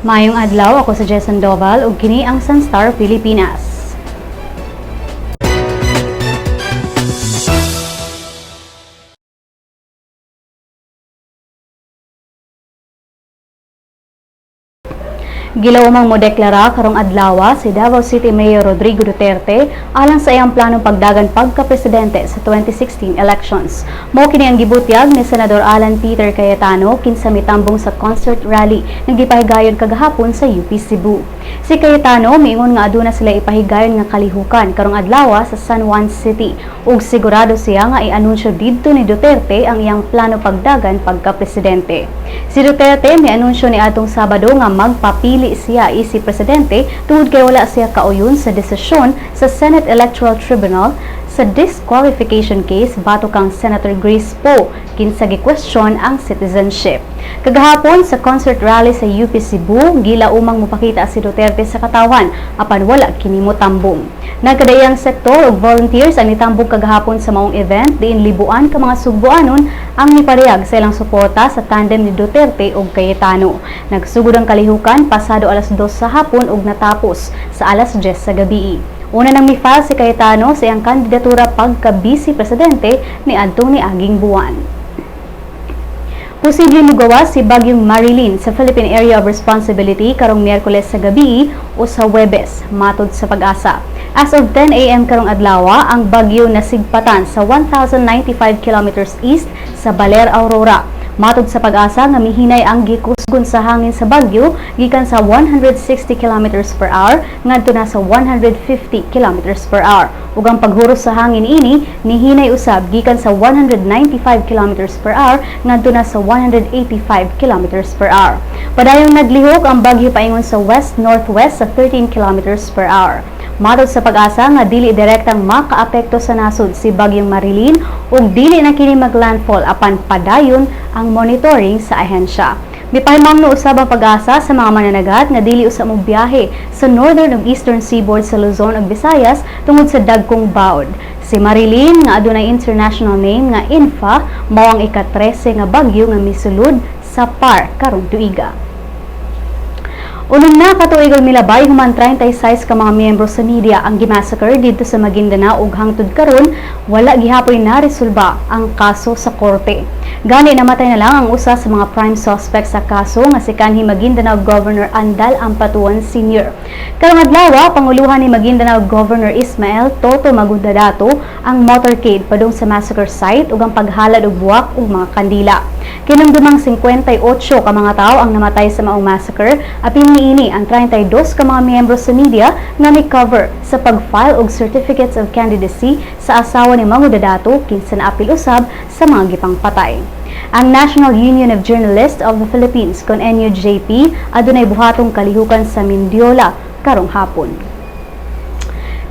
Maayong adlaw, ako si Jason Doval ug kini ang Sunstar Pilipinas. Gilaumang modeklara karong adlaw si Davao City Mayor Rodrigo Duterte alang sa iyang planong pagdagan pagka-presidente sa 2016 elections. Mao kini ang gibutyag ni Senador Alan Peter Cayetano kinsa mitambong sa concert rally nga gipahigayon kagahapon sa UP Cebu. Si Cayetano miingon nga aduna sila ipahigayon nga kalihukan karong adlaw sa San Juan City ug sigurado siya nga ianunsyo didto ni Duterte ang iyang plano pagdagan pagka-presidente. Si Duterte mianunsyo ni atong Sabado nga magpapili siya isip presidente tungod kay wala siya kauyon sa desisyon sa Senate Electoral Tribunal sa disqualification case batok kang Senator Grace Poe kinsa gi-question ang citizenship. Kagahapon sa concert rally sa UP Cebu, gilaumang mopakita si Duterte sa katawan apan wala kini motambong. Nagkadaiyang sektor ug volunteers ang nitambong kagahapon sa maong event diin libuan ka mga Sugbuanon ang miparehag sa ilang suporta sa tandem ni Duterte ug Cayetano. Nagsugod ang kalihukan pasado alas 2 sa hapon ug natapos sa alas 10 sa gabi. Una nang mi-file si Cayetano sa iyang kandidatura pagka-vice presidente ni adtong niaging buwan. Posible mogawas si Bagyong Marilyn sa Philippine Area of Responsibility karong Miyerkules sa gabi o sa Huwebes, matod sa PAGASA. As of 10 a.m. karong adlaw, ang bagyo nasigpatan sa 1,095 kilometers east sa Baler, Aurora. Matod sa PAGASA nga mihinay ang gikusgon sa hangin sa bagyo gikan sa 160 kilometers per hour ngadto na sa 150 kilometers per hour. Ug ang paghuros sa hangin ini nihinay usab gikan sa 195 kilometers per hour ngadto na sa 185 kilometers per hour. Padayong naglihok ang bagyo paingon sa west-northwest sa 13 kilometers per hour. Matod sa PAGASA nga dili direktang makaapekto sa nasod si Bagyong Marilyn ug dili na kini maglandfall apan padayon ang monitoring sa ahensya. Mipahimangno usab ang PAGASA sa mga mananagat nga dili usab mo biyahe sa northern ug eastern seaboard sa Luzon ug Visayas tungod sa dagkong baod. Si Marilyn nga adunay international name nga Infa mao ang ika-13 nga bagyo nga misulod sa PAR karong tuiga. Unom na ka tuig ang milabay human 36 ka mga miyembro sa media ang gimassacre didto sa Maguindanao ug hangtod karon wala gihapoy na resolba ang kaso sa korte. Gani namatay na lang ang usa sa mga prime suspect sa kaso nga si kanhi Maguindanao Governor Andal Ampatuan Sr. Karong adlaw, panguluhan ni Maguindanao Governor Ismael Toto Mangudadatu ang motorcade padung sa massacre site ug ang paghalad og buwak ug mga kandila. Kinumdumang 58 ka mga tawo ang namatay sa maong massacre, apil niini ang 32 ka mga miyembro sa media nga ni-cover sa pag-file og certificates of candidacy sa asawa ni Mangudadatu kinsa naapil usab sa mga gipangpatay. Ang National Union of Journalists of the Philippines kon NUJP adunay buhatong kalihukan sa Mendiola karong hapon.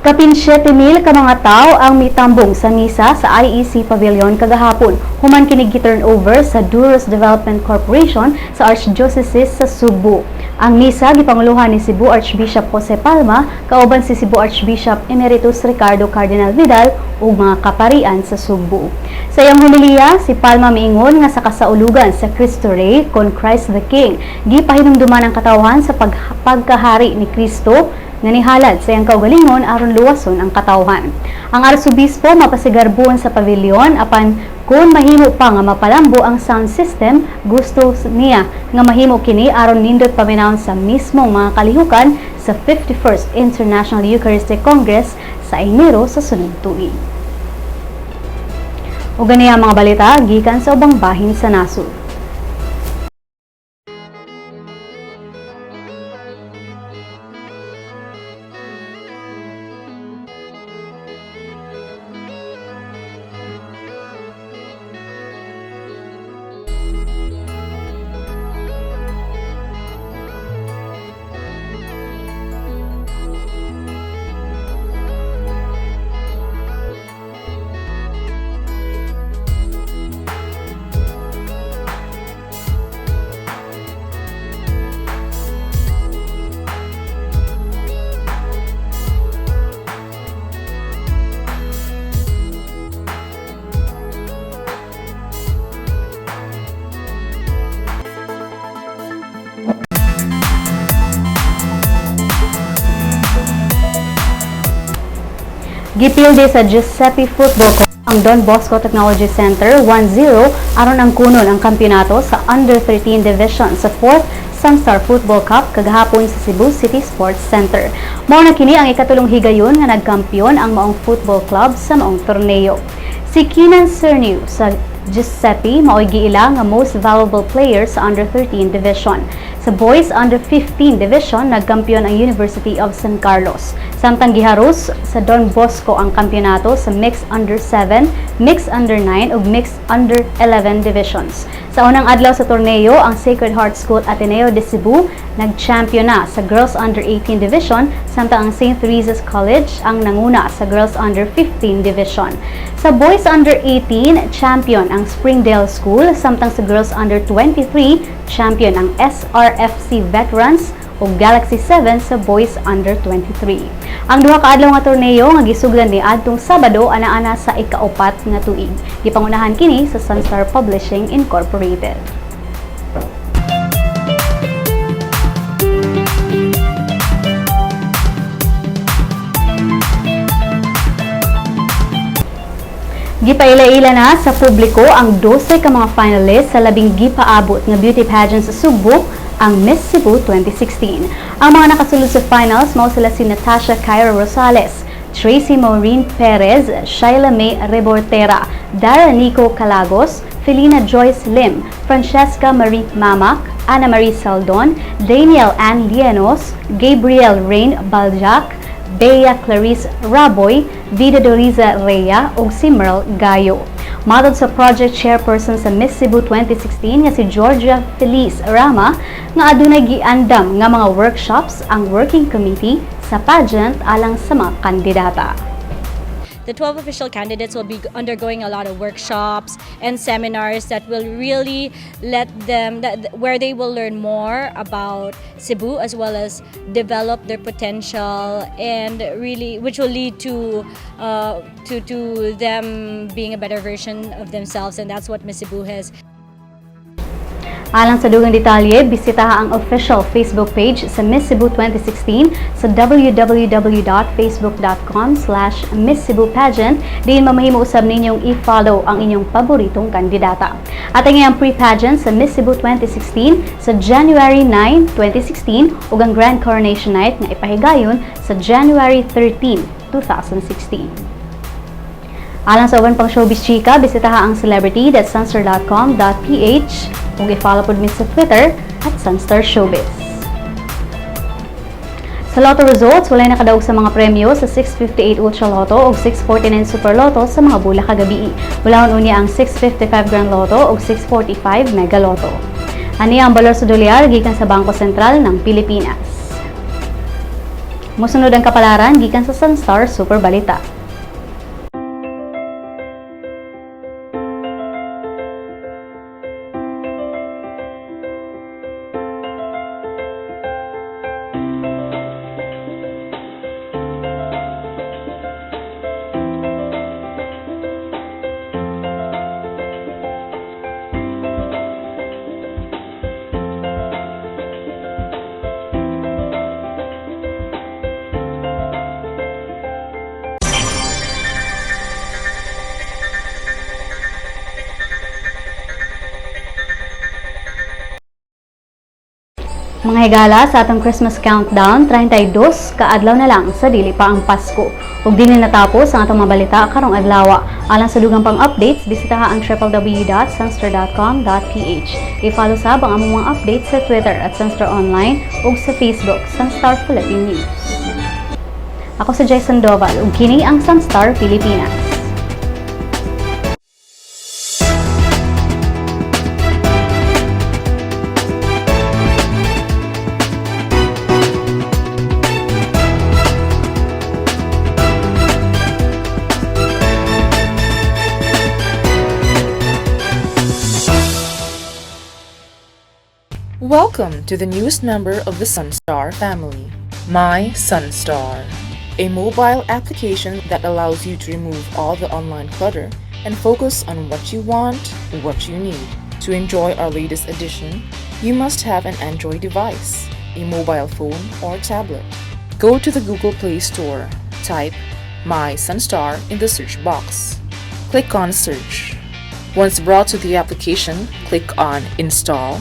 Kapin 7,000 ka mga tao ang mitambong sa misa sa IEC Pavilion kagahapon human kini gi-turn over sa Duros Development Corporation sa Archdiocese sa Cebu. Ang misa gipanguluhan ni Cebu Archbishop Jose Palma kauban si Cebu Archbishop Emeritus Ricardo Cardinal Vidal ug mga kaparian sa Sugbo. Sa iyang homilya, si Palma miingon nga sa kasaulugan sa Cristo Rey kon Christ the King, gipahinumduman ang katawhan sa pagkahari ni Kristo nga nihalad sa iyang kaugalingon aron luwason ang katawhan. Ang arsobispo mapasigarbon sa pavilion apan kung mahimo pa nga mapalambo ang sound system, gusto niya nga mahimo kini aron nindot paminawon sa mismong mga kalihukan sa 51st International Eucharistic Congress sa Enero sa sunod tuig. Ug ganiya ang mga balita gikan sa ubang bahin sa nasod. Gipildi sa Giuseppe Football Club ang Don Bosco Technology Center 1-0 aron angkunon ang kampeonato sa Under 13 Division sa 4th Sunstar Football Cup kagahapon sa Cebu City Sports Center. Mao na kini ang ikatulong higayon nga nagkampiyon ang maong football club sa maong torneo. Si Keenan Cernu sa Giuseppe mao'y giila nga most valuable player sa Under 13 Division. Sa Boys Under 15 Division, nagkampiyon ang University of San Carlos. Samtang giharos sa Don Bosco ang kampeonato sa Mixed Under 7, Mixed Under 9 ug Mixed Under 11 divisions. Sa unang adlaw sa torneo, ang Sacred Heart School Ateneo de Cebu nag-champion na sa Girls Under 18 Division, samtang ang St. Teresa's College ang nanguna sa Girls Under 15 Division. Sa Boys Under 18, champion ang Springdale School, samtang sa Girls Under 23, champion ang SRFC Veterans ug Galaxy 7 sa Boys Under 23. Ang duha ka adlaw nga torneo nga gisugdan ni adtong Sabado ana-ana sa ikaupat nga tuig. Gipangunahan kini sa Sunstar Publishing Incorporated. Gipaila-ila na sa publiko ang 12 ka mga finalist sa labing gipaabot nga beauty pageant sa Sugbo, ang Miss Cebu 2016. Ang mga nakasulod sa finals mao sila si Natasha Kyra Rosales, Tracy Maureen Perez, Shaila May Rebortera, Dara Nico Calagos, Felina Joyce Lim, Francesca Marie Mamak, Ana Marie Saldon, Daniel Ann Lienos, Gabriel Rain Baljak, Bea Clarice Raboy, Vida Doriza Rea ug si Merle Gayo. Matod sa project chairperson sa Miss Cebu 2016 nga si Georgia Feliz Rama nga adunay giandam nga mga workshops ang working committee sa pageant alang sa mga kandidata. The 12 official candidates will be undergoing a lot of workshops and seminars that will really let them, that, where they will learn more about Cebu as well as develop their potential and really, which will lead to them being a better version of themselves, and that's what Miss Cebu has. Alang sa dugang detalye, bisitaha ang official Facebook page sa Miss Cebu 2016 sa www.facebook.com/MissCebuPageant. Diin mamahimo usab ninyong i-follow ang inyong paboritong kandidata. At ang pre-pageant sa Miss Cebu 2016 sa January 9, 2016 ug ang Grand Coronation Night nga ipahigayon sa January 13, 2016. Alang sa uban pang showbiz chika, bisitaha ang celebrity.sunstar.com.ph ug i-follow pod mi sa Twitter @SunstarShowbiz. Sa Lotto results, walay nakadaog sa mga premyo sa 658 Ultra Lotto ug 649 Super Lotto sa mga bula kagabii. Bulahon unya ang 655 Grand Lotto ug 645 Mega Lotto. Ani ang balor sa dolyar gikan sa Bangko Sentral ng Pilipinas. Mosunod ang kapalaran gikan sa Sunstar Super Balita. Mga higala, sa atong Christmas countdown, 32 kaadlaw na lang sa dili pa ang Pasko. Ug dili natapos ang atong mga balita karong adlaw. Alang sa dugang pang updates, bisitaha ang www.sunstar.com.ph. I-follow sab ang among mga updates sa Twitter @SunstarOnline ug sa Facebook, Sunstar Philippine News. Ako si Jason Doval ug kini ang Sunstar Pilipinas. Welcome to the newest member of the Sunstar family, My Sunstar, a mobile application that allows you to remove all the online clutter and focus on what you want, what you need. To enjoy our latest edition, you must have an Android device, a mobile phone or tablet. Go to the Google Play Store, type My Sunstar in the search box. Click on Search. Once brought to the application, click on Install.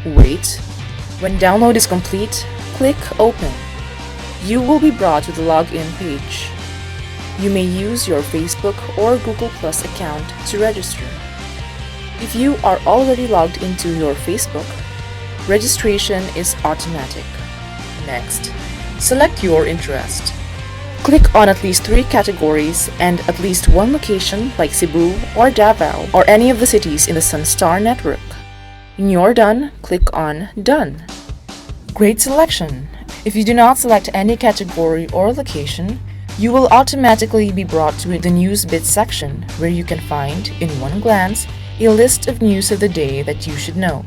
Wait. When download is complete, click Open. You will be brought to the login page. You may use your Facebook or Google Plus account to register. If you are already logged into your Facebook, registration is automatic. Next, select your interest. Click on at least three categories and at least one location like Cebu or Davao or any of the cities in the Sunstar network. When you're done, click on Done. Great selection! If you do not select any category or location, you will automatically be brought to the News Bits section where you can find, in one glance, a list of news of the day that you should know.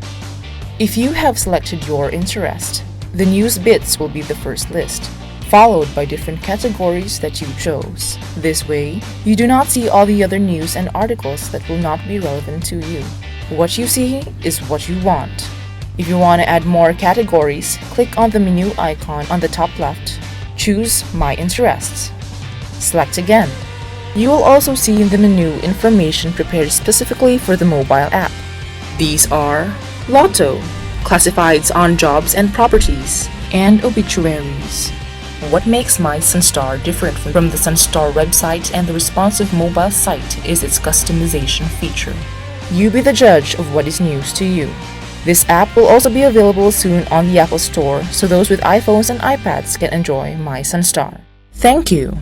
If you have selected your interest, the News Bits will be the first list, followed by different categories that you chose. This way, you do not see all the other news and articles that will not be relevant to you. What you see is what you want. If you want to add more categories, click on the menu icon on the top left. Choose My Interests. Select again. You will also see in the menu information prepared specifically for the mobile app. These are Lotto, classifieds on jobs and properties, and obituaries. What makes My Sunstar different from the Sunstar website and the responsive mobile site is its customization feature. You be the judge of what is news to you. This app will also be available soon on the Apple Store, so those with iPhones and iPads can enjoy My Sunstar. Thank you.